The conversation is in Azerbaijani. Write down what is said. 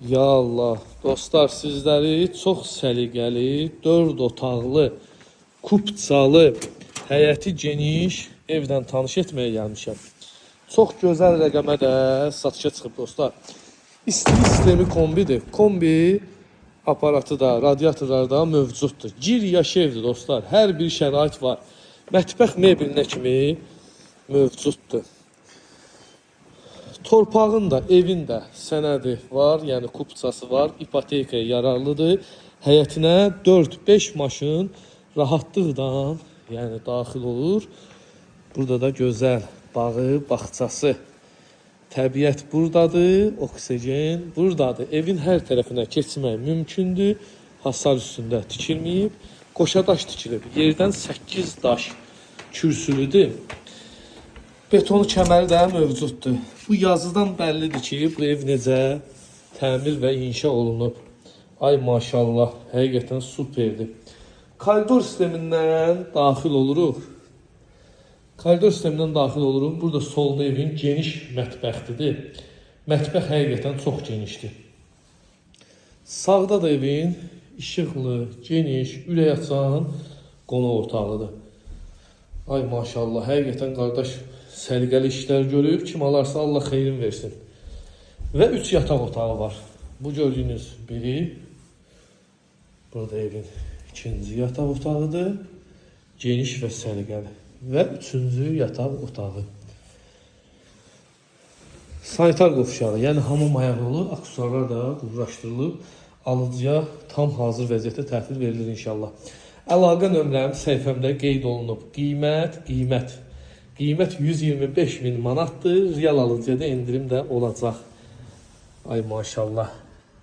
Ya Allah, dostlar, sizləri çox səliqəli, 4 otaqlı, kupçalı, həyəti geniş evlə tanış etməyə gəlmişəm. Çox gözəl rəqəmə də satışa çıxıb, dostlar. İstilik sistemi kombidir. Kombi aparatı da, radiatorlar da mövcuddur. Gir yaşa evdir, dostlar. Hər bir şərait var. Mətbəx mebelinə kimi mövcuddur. Torpağın da, evin də sənədi var, yəni kupçası var, ipotekaya yararlıdır. Həyətinə 4-5 maşın rahatlıqla, yəni daxil olur. Burada da gözəl bağı, bağçası. Təbiət buradadır, oksigen buradadır. Evin hər tərəfinə keçmək mümkündür. Hasar üstündə tikilməyib. Qoşa daş tikilib. Yerdən 8 daş kürsülüdür. Betonu kəməri də mövcuddur. Bu yazıdan bəllidir ki, bu ev necə təmir və inşa olunub. Ay maşallah, həqiqətən superdir. Koridor sistemindən daxil oluruq. Koridor sistemindən daxil oluruq. Burada solda evin geniş mətbəxidir. Mətbəx həqiqətən çox genişdir. Sağda da evin işıqlı, geniş, ürək açan qonaq otağıdır. Ay maşallah, həqiqətən qardaş səliqəli işlər görüb. Kim alarsa Allah xeyrin versin. Və 3 yataq otağı var. Bu gördüyünüz biri. Burada evin ikinci yataq otağıdır. Geniş və səliqəli. Və üçüncü yataq otağı. Sanitar qovşağı, yəni hamam ayaqyolu, aksesuarlar da quraşdırılıb. Alıcıya tam hazır vəziyyətdə təhvil verilir inşallah. Əlaqə nömrəm səhifəmdə qeyd olunub. Qiymət, qiymət. Qiymət 125 min manatdır. Real alıcıya da endirim də olacaq. Ay maşallah.